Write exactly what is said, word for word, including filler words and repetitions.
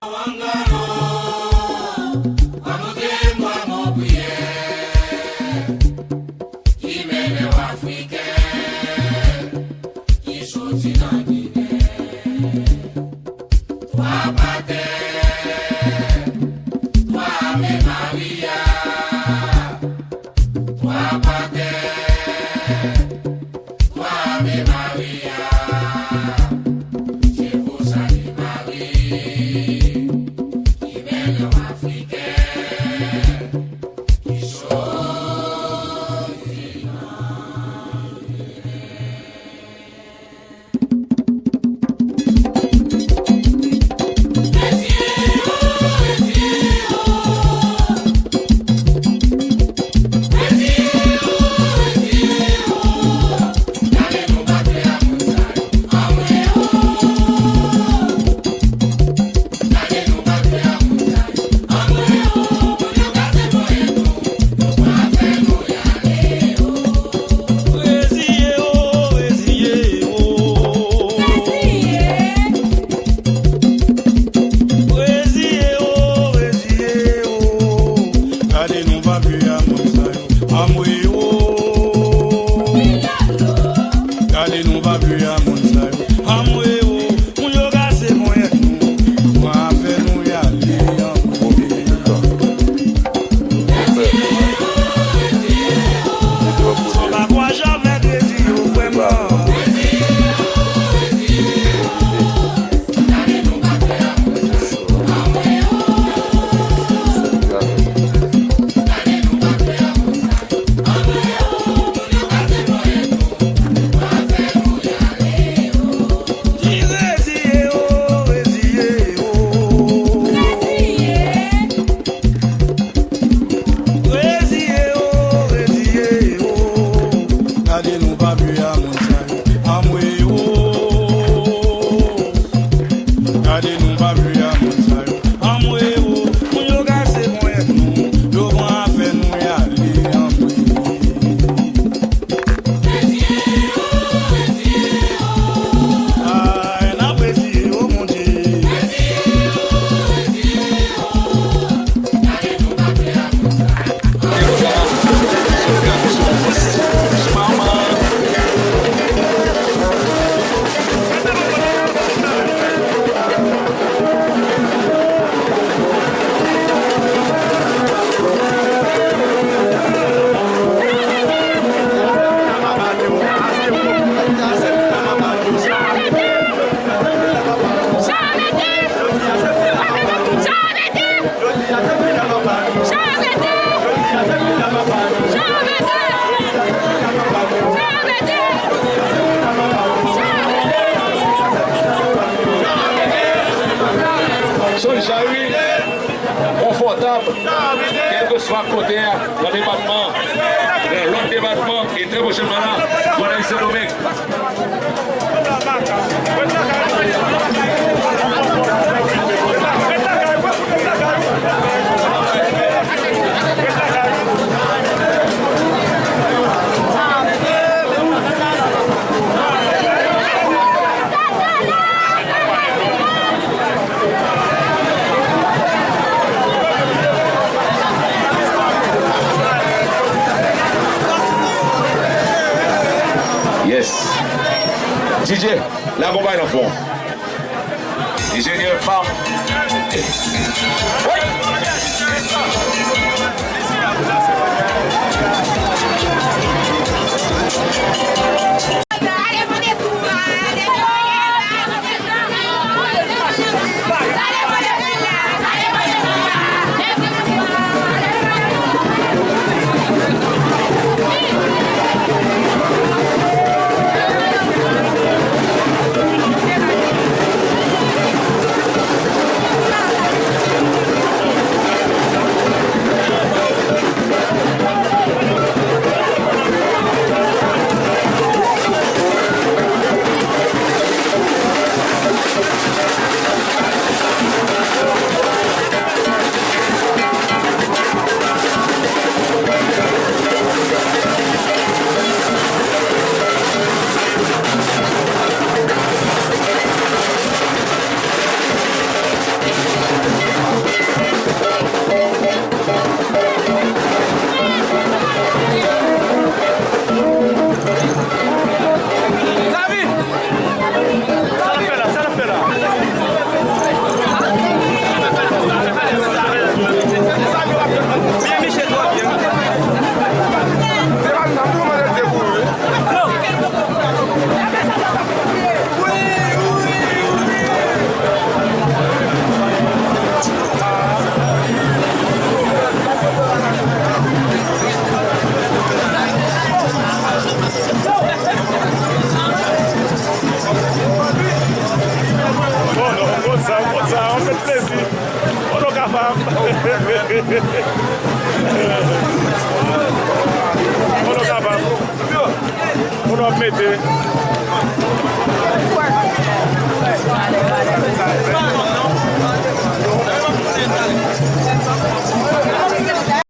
Wangano, pa montre mwa mon priyè, ki mennen w Afriken, ki soti nan Ginen. Twa patè, twa Ave Maria, twa patè, twa Ave Maria. Se pou sa li mare, ki mennen w Afriken, ki soti nan Reziye o, reziye o. Reziye o, reziye o. Gade nou papye a moun sa yo. Anmwe o. Gade nou papye a moun sa yo. Anmwe o. Moun yo kase ponyèt nou. Pran afè nou y ale anmwe. Sa pa kwa Javè Dezi yo, frè m nan. Di reziye o, reziye o. Reziye o, reziye o. Gade nou papye a moun sa yo. Anmwe o. Gade nou papye a moun sa yo. Anmwe o. Moun yo kase ponyèt nou. Yo pran afè nou y ale anmwe. Ay, n ap reziye o, Bondye. Sonje wi, konfòtab, kèlkeswa kote a, nan depatman, nan lòt depatman, e trè pwochènman la, Gwadayip Sendomeng. Yes. D J, la konpay nan fon. Enjenyè Pam. Kote w kapab? Kote w kapab? Kote w ap mete?